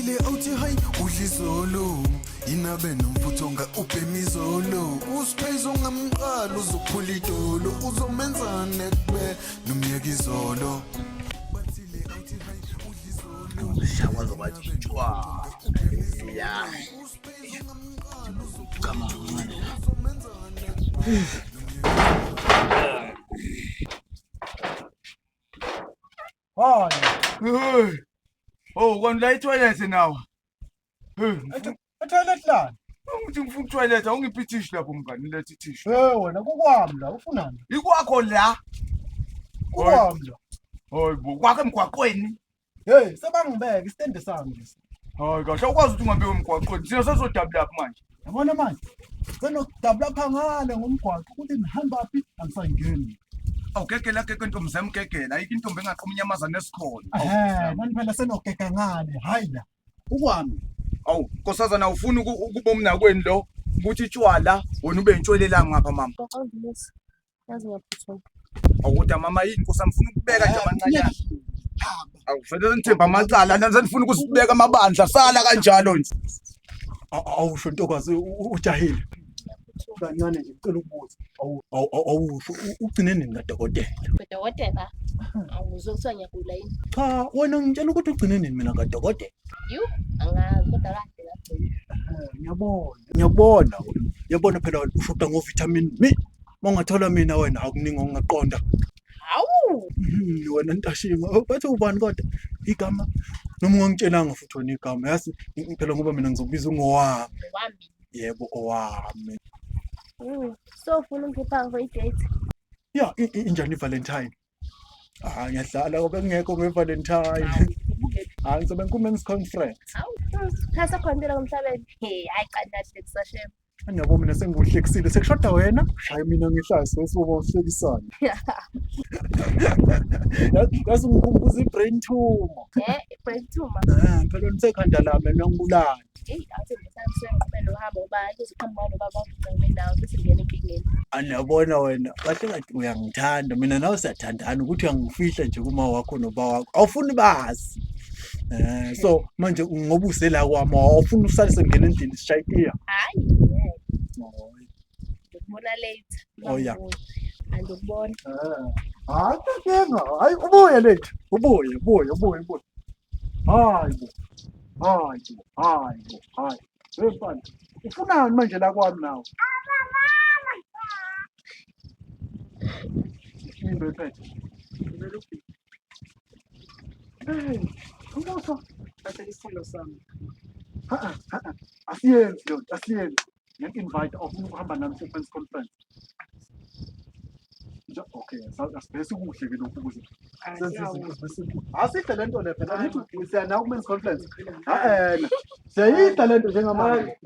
Bathile awuthi hayi udla izolo, inabe nomfutho nga ubhemizolo. Uspace ongamqala uzophula idolo, uzomenzane kube nomyeka izolo. Bathile awuthi hayi udla izolo. Shawaza kwathi tshwa. Ya. Come on. Hayi. Hey. Oh, kona la i-toilet nawe. Hey, E-toilet lani? ngithi ngifuna i-toilet, awungiphi i-tissue lapho mngani, letha i-tissue. Hey wena kukwami la ufunani? Ikwakho la. Kukwami la. Hayi bo, kwakho emgwaqweni. Hey, sebangibeka isitende sami lesi. Hayi kahle, awukwazi ukuthi ungabeka emgwaqweni. Thina sesodabula lapha manje. Yabona manje? Senokudabula pha ngale ngomgwaqo ukuthi ngihamba phi angisangeni. Awugegela gege ntombi zemgegela, ayikho intombi engaqoma inyamazane esikhona. Ehhe, nani phela senogega ngale, hayi la. Ukwami. Awu, nkosazana awufuni ukuba umnakwenu lo, ukuthi tshwala wena ube intshwelelanga ngapha mama. Ngicela Yazi ngiyaphuthuma. Awu kodwa mama yini nkosi angifuni ukubeka nje amancanyana. Awu vele nithemba amacala nanze nifuna ukusibeka amabandla sala kanjalo nje. Awusho ntokazi ujahile. Kancane nje ngicela ukubuza. Awusho ugcine nini kadokotela? Dokotela, angizwe kuthiwa ngiyagula yini? Cha, wena ngitshela ukuthi ugcine nini mina kadokotela. Yu, angazi kodwa kade ngagcina. Ngiyabona. Ngiyabona. Uyabona phela ushoda ngo-vitamin B. Uma ungathola mina wena akuningi ongaqonda. Hawu! Wena Ntashinga, oh, bathi ubani kodwa igama noma ungangitshelanga futhi wena igama yazi phela ngoba mina ngizokubiza ungowami. Wami. Yebo owami. So ufuna ungipha for i-date? Ya, injani i-Valentine? Ah, ngiyadlala ngoba ngingekho nge-Valentine. Ah, ngizobe ngiku-men's conference. Hawu, phasa khona impela komhlabeni. Hey, hayi cha nahle kusashem. Ngiyabo mina sengikuhlekisile sekushoda wena shaya mina ngihlase siboba uhlekisana. Yazi ngikhumbuza i-brain tumor. Eh, i-brain tumor. Eh, phela nisekhanda lami niyangibulala. Hey, awuthi ngisathi ngiqhubele nohambo ngoba kuzoqhamuka nobaba ugcine nawe bese ngena enkingeni. Aniyabona wena kahle kahle uyangithanda mina nawe siyathandana ukuthi uyangifihla nje kuma wakho noba wakho awufuni bazi. Eh so manje ngoba usela kwami awufuni usale sengena endlini sishaye itiya. Hayi, ngeke. Ngikubona later. Oh, yeah. Andikubona. Hayi inkinga, hayi ubuye late. Ubuye, ubuye, ubuye, ubuye. Hayi bo. Hayi bo, hayi bo, hayi. Hey mfana, ufunani manje la kwami nawe? Yini oyiphethe? Hey, Mbuso. Thatha isithando sami. Ha ha, asiyenzi loo nto, asiyenzi. Ngiyak-invite awufuna ukuhamba nami se-men's conference. Nje okay, asibheke sikuhle ke lokhu ukuze senze izinto zibe simple. Asidle le nto le phela, ngithi siya nawe ku-men's conference. Ha-ena, siyayidla le nto njengamanje.